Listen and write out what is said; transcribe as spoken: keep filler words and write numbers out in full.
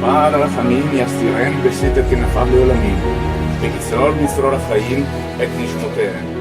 Para la famigna sti reni, besete che na fa leo la miglia, e chi se olmi sro la fain e chi ne smotene.